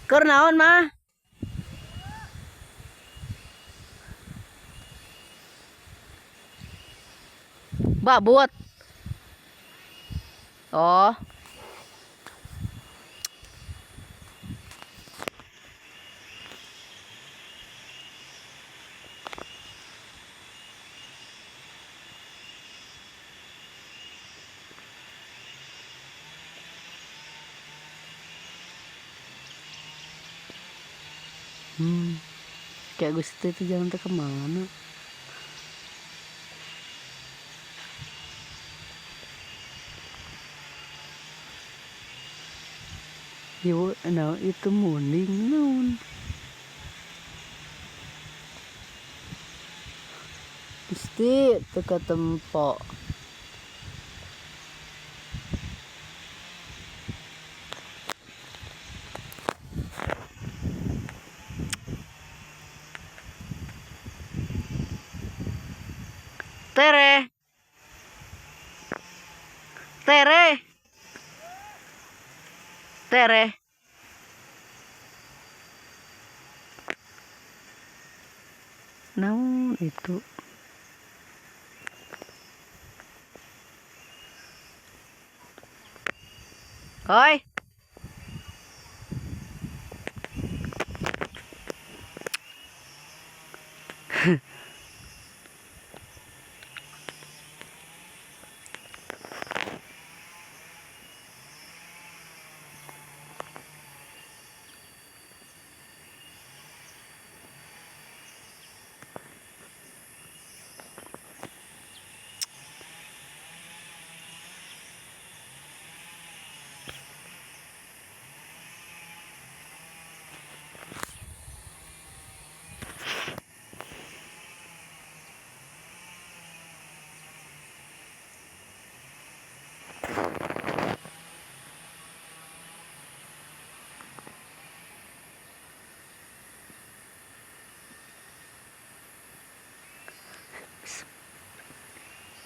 Keur naon mah? Babut. Oh. Kayak Gusti itu jalan teh kemana? Yo, nah itu munding naon. Gusti teu katempo. Tere. Tere. Tere. Naon itu? Oi.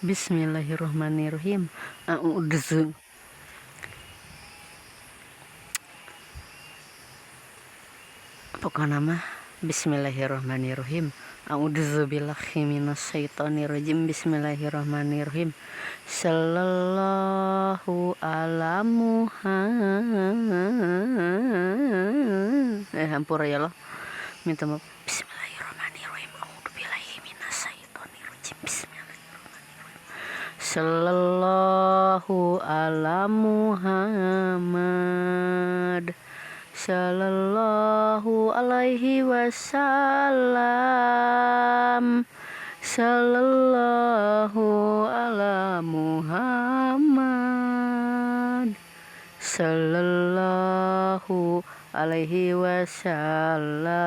Bismillahirrahmanirrahim. A'udzu. Pokokna mah bismillahirrahmanirrahim. A'udzubillahi minasyaitonirrajim. Bismillahirrahmanirrahim. Sallallahu ala Muhammad. Hampura ya Allah. Minta maaf. Bismillahirrahmanirrahim. A'udzubillahi minasyaitonirrajim. Bismillahirrahmanirrahim. Sallallahu ala Muhammad. Sallallahu alaihi wasallam. Sallallahu ala Muhammad. Sallallahu alaihi wasallam.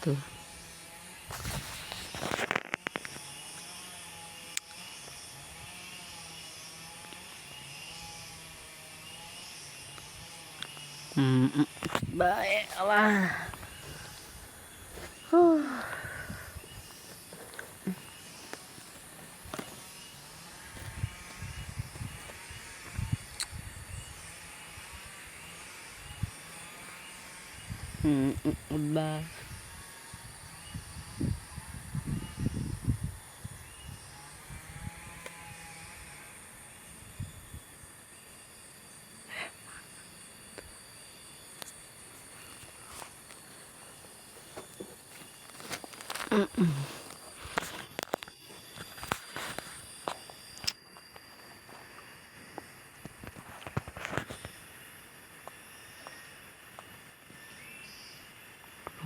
Tuh. Baiklah. Bye.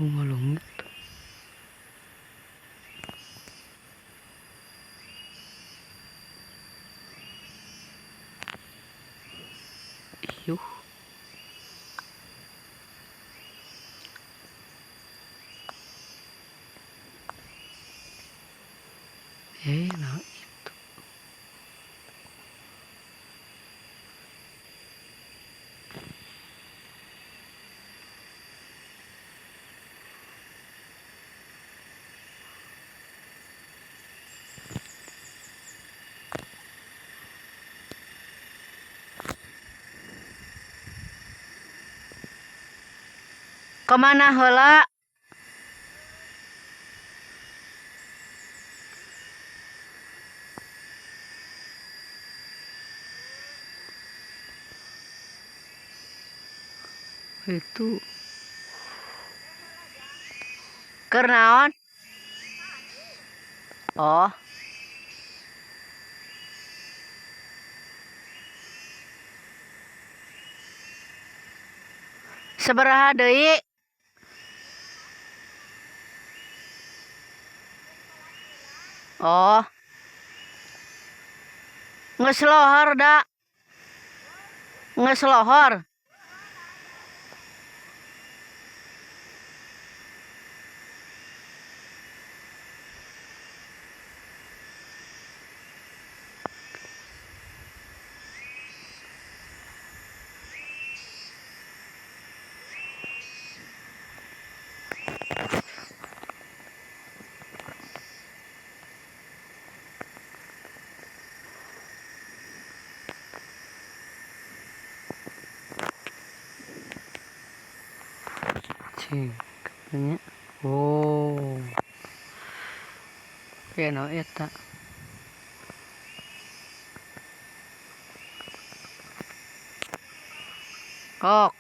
Malungit. Iyuh. Nah itu. Kemana heula? Itu keur naon? Oh. Sabaraha deui? Oh. Geus lohor da. Geus lohor. Cing, katanya. Oh. Kena eta. Kok.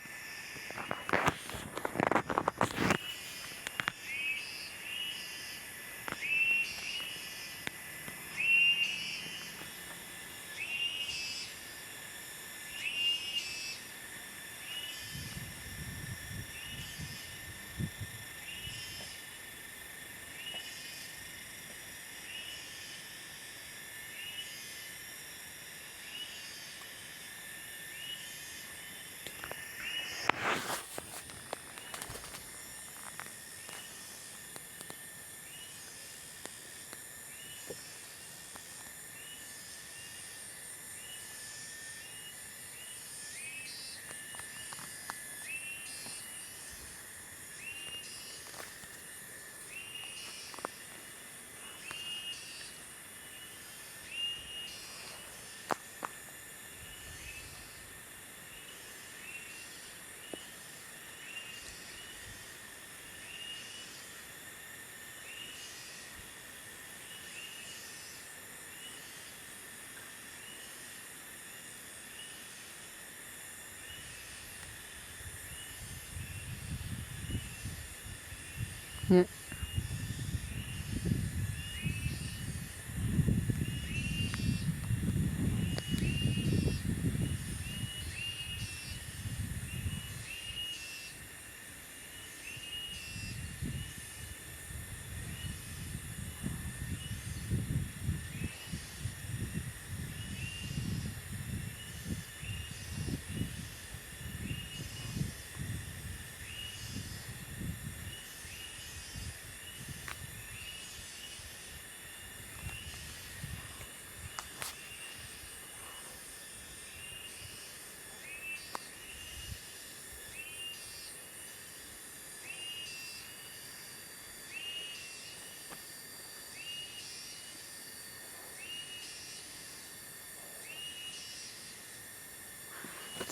Ya.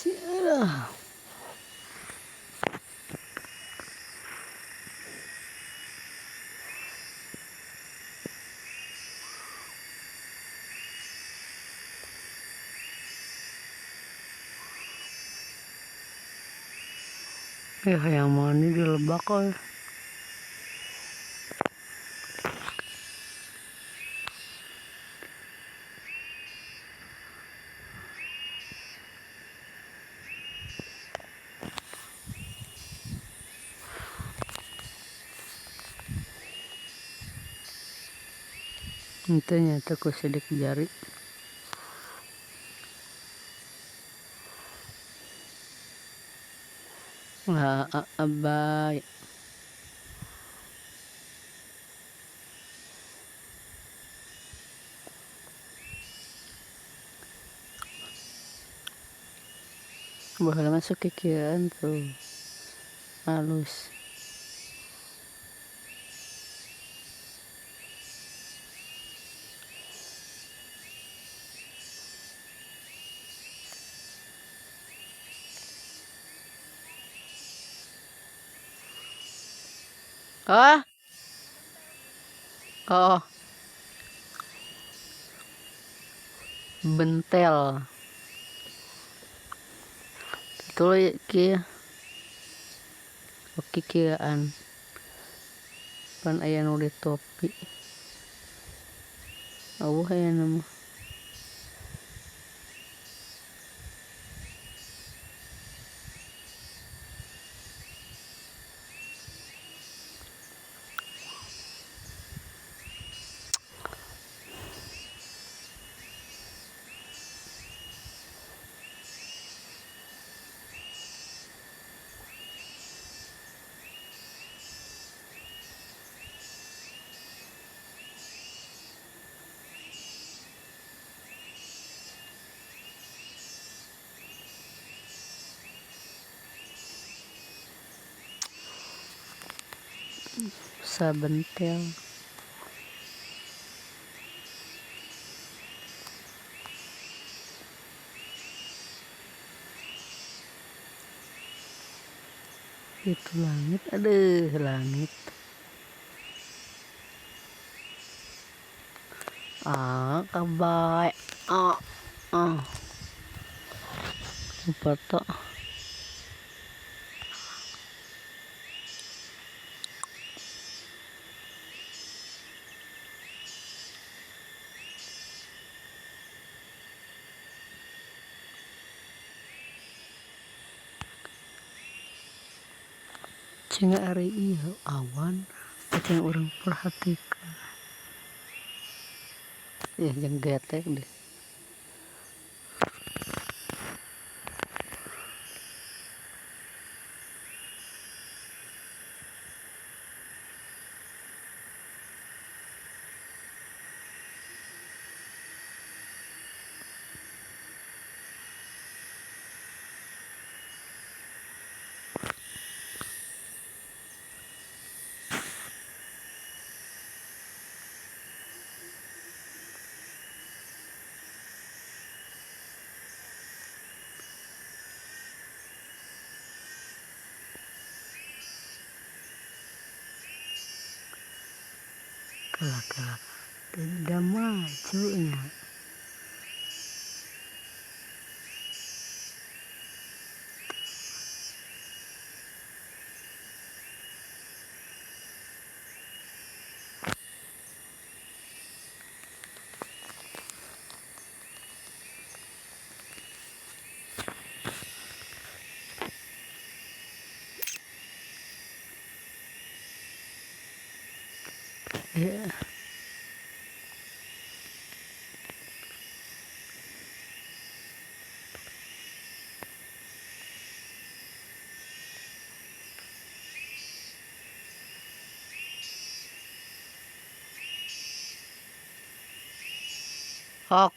Cira. Ya yang mandi di lebak kok. Itu nyata ku sidik jari. Ah, abay. Baheula mah sok kikieuan tuh. Halus. Ah. Oh. Bentel. Betul kieu. Oke kieuan. Pan aya nu ditopi. Eueuh aya mah. Sabentel. Itu langit, aduh langit. Ah, kabay. Ah, ah. Foto. Cenah ari ieu awan yang orang perhatikan. Ya jeung getek deh. Kelak-kelak tidak maju nya. Ya. Hok.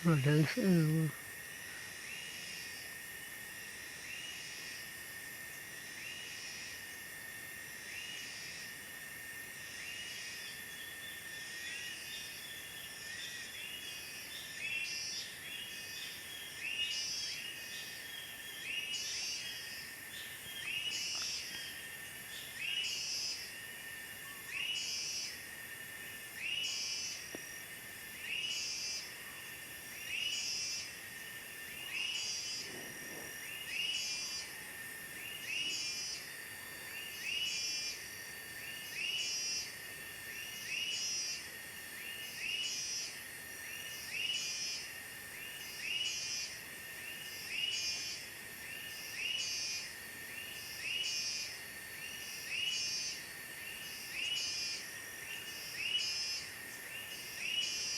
Terus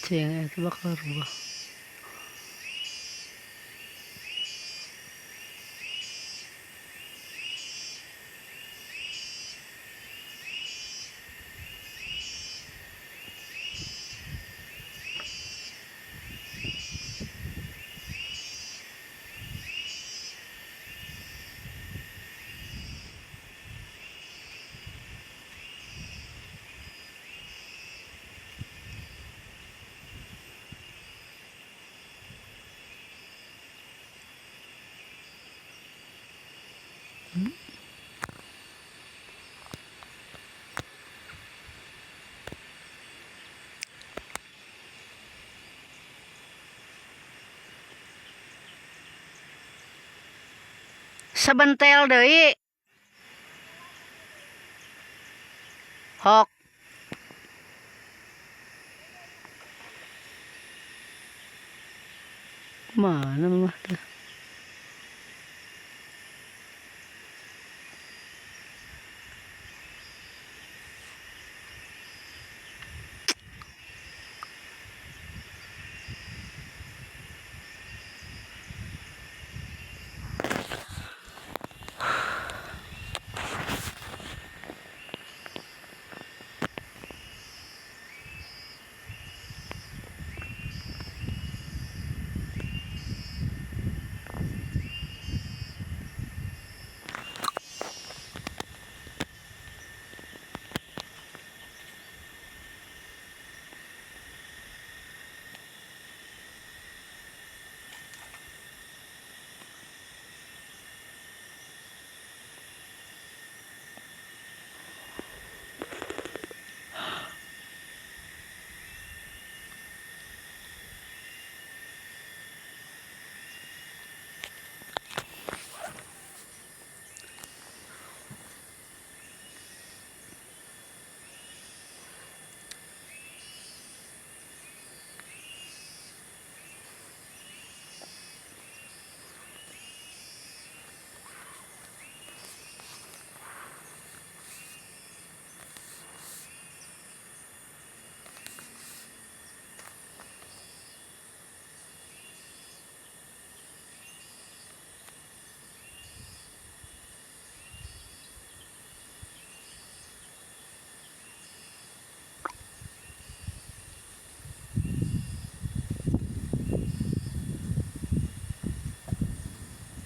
Cicing itu bakal rubah. Sebentel deui. Hok. Mana mah teh?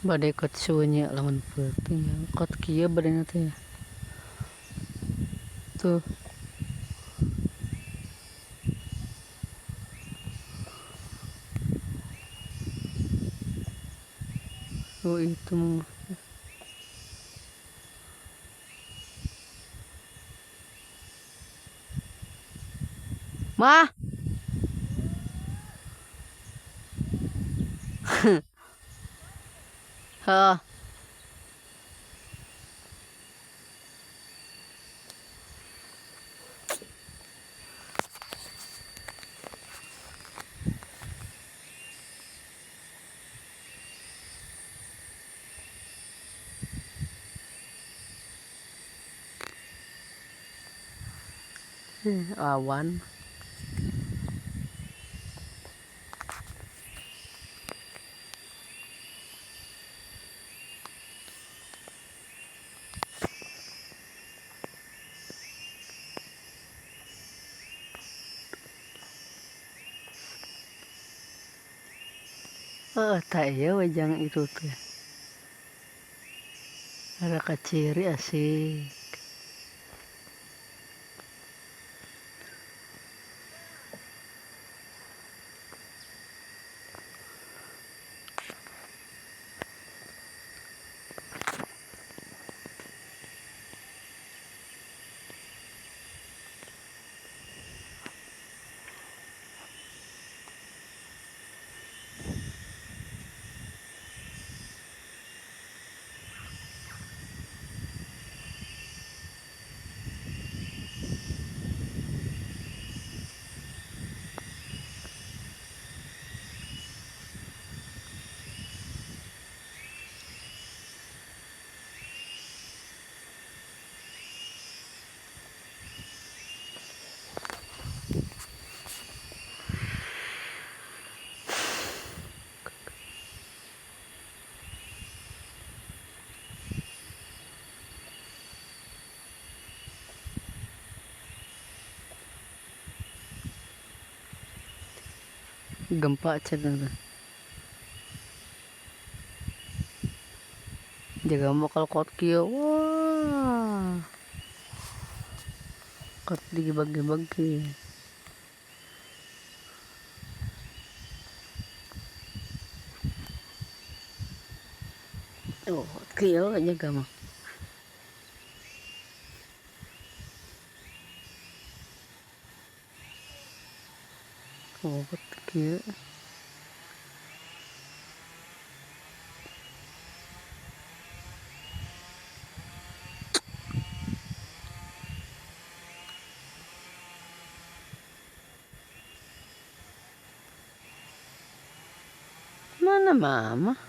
Badai kot sunya lamun peuting kot kieu badana teh. Tuh. Oh itu mah. Mah. Heeh. Awan. Oh, tak iya wajang itu tuh. Ada kaciri asik. Gempa cenah. Jaga bakal kuat kieu. Wah. Kuat dibagi-bagi. Oh, kieu jaga mah. Oh, kieu. Mana mama?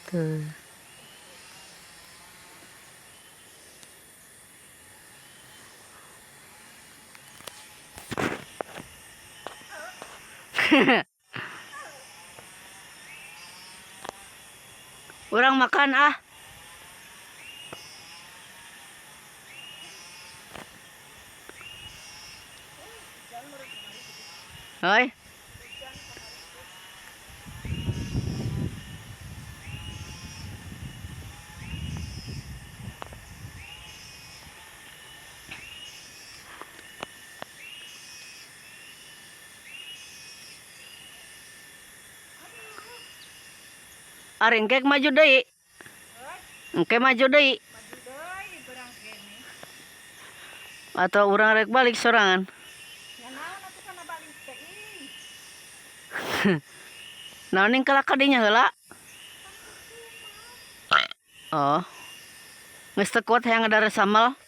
Tuh. Orang makan ah. Hoi. Ari engke maju deui. Engke maju deui. Atau urang rek balik sorangan. Naon ning kelak kadinya heula? Oh. Geus teu kuat hayang ngadara sambal.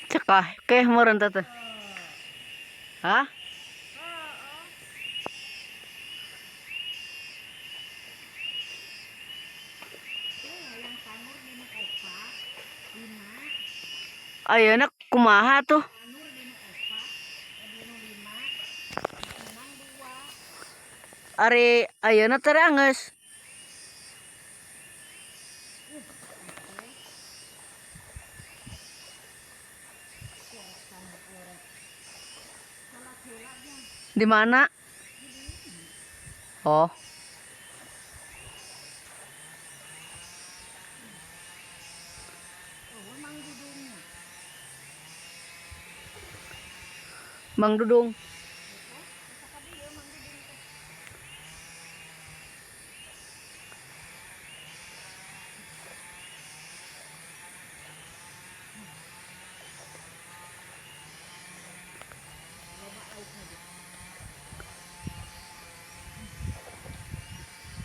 Cekah keh meureun teh. Hah? Ayeuna kumaha tuh? Ari ayeuna teh geus. Di mana? Oh. Mang Dudung.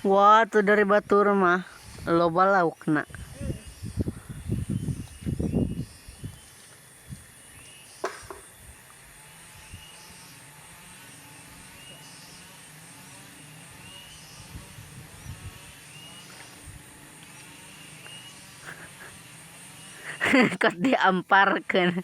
Wah, tuh dari batur mah loba laukna. Kot diamparkeun.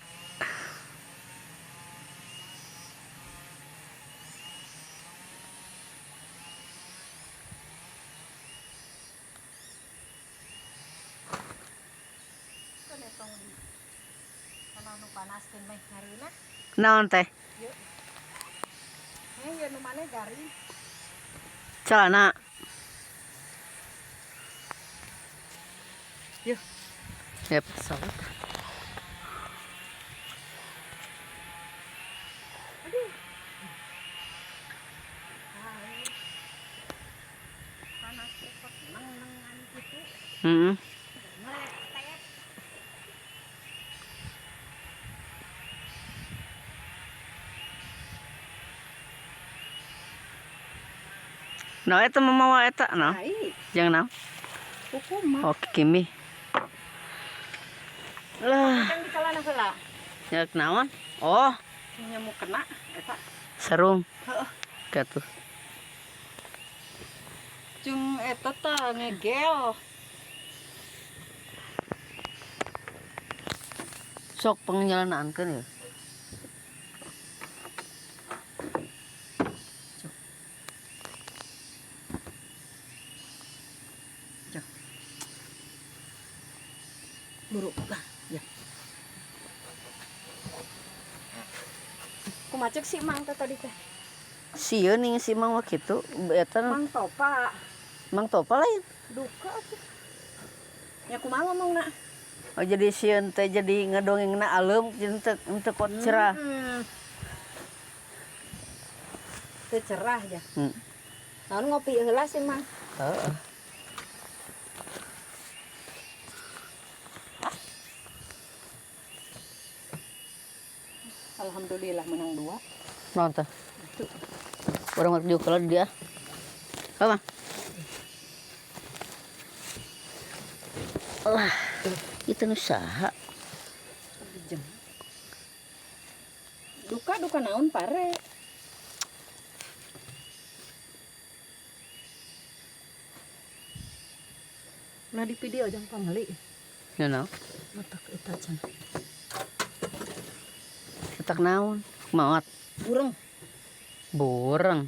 Naon teh? Celana. Yuk. Yep, pesawat. Aduh. Heeh. Nah, eta mamawa eta no. Ai, Jeung naon? kumaha? Oh, kimi. Lah, Kan di calana heula. nyak naon? Oh, Nyamuk kena eta. sarung. Heeh. Katuh. Jeung eta tah ngegel. Sok pengjalanan ya. Jang. Buru lah, ya. Kumaha cek si Mang teh tadi teh? Sieun ning si Mang mah kitu. Eta Mang Topa. Mang Topa lain. Duka atuh. Ya kumaha ngomongna? Oh jadi sieun teh jadi ngedongengna aleum jadi teu kuat cerah. Teu cerah ya. Hmm. Naon ngopi heula sih, Mang? Heeh. Alhamdulillah menang dua. Naon teh? Tuh. Urang rek diukelan dia. Heuh, Mang. Lah, itu nu saha? Jeng. Duka duka naon pare. Nah di video jang pamali. Nu naon? Matak eta can. Petak naon? Maot. Bureng. Bureng.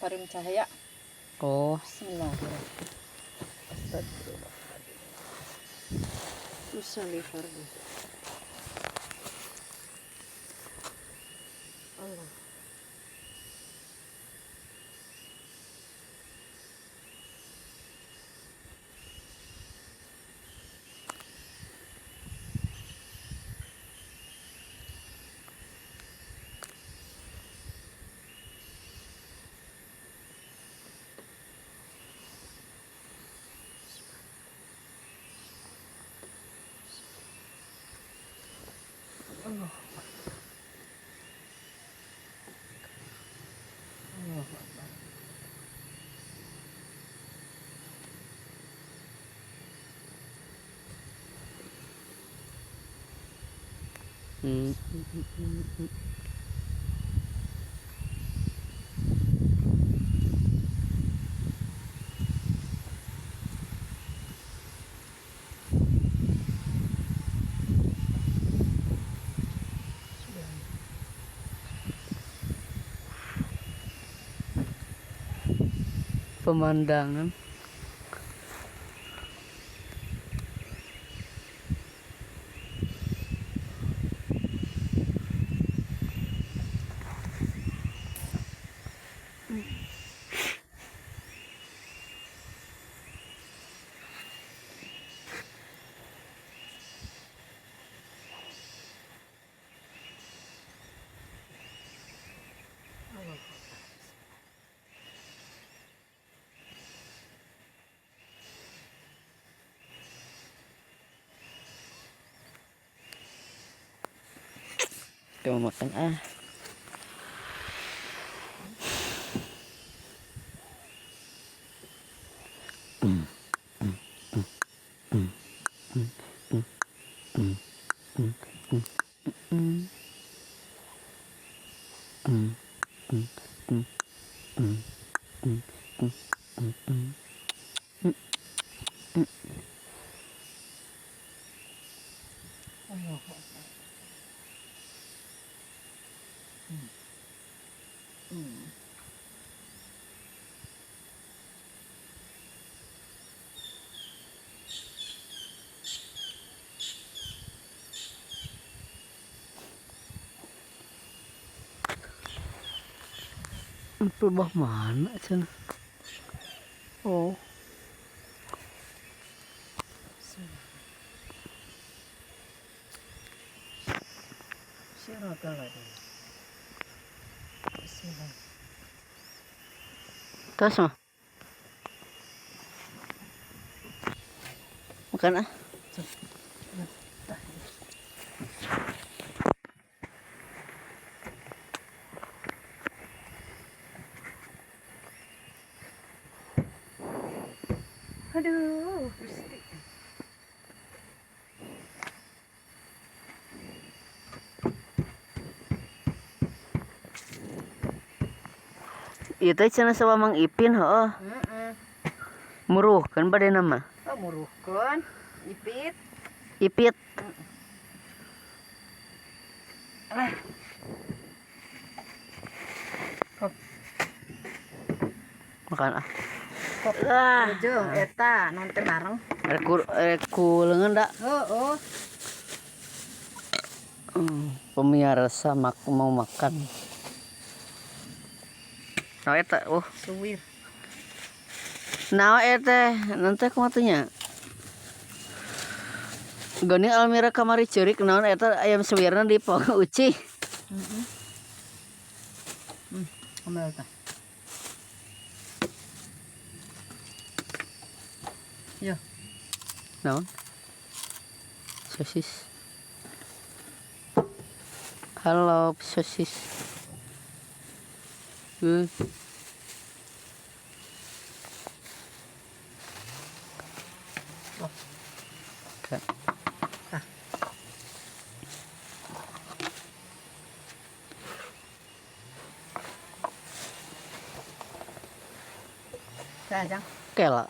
Parim cahaya. Oh, Bismillahirrahmanirrahim. Astagfirullah. Usalli fardu. Allah. Allah. Allah Akbar. hmm. Pemandangan. Kita mau makan ah. Allah Akbar. Hmm. Lebah mana cenah? Oh, Bismillah. terus mah. Makan ah. Tah. Aduh, Gusti. Ieu teh cenah sawa Mang Ipin heuh. Heeh. Muruhkeun badena mah. Oh, muruhkeun. Ipit. Ipit. Alah. Kop. Makan ah. Kop. Ah. Ujung eta non teh bareng. Rek ku leungeun da. Heeh. Pemirsa mau makan. Nah, eta, oh. Suwir. Nah, eta nanti kumaha teh nya? Geuning Almira kamari ceurik naon eta ayam suwirna di uci. Heeh. Ambil tah. Yo, Naon? Sosis. Halo, sosis. Oh. Oke. Tah. Tah, Jang. Kela.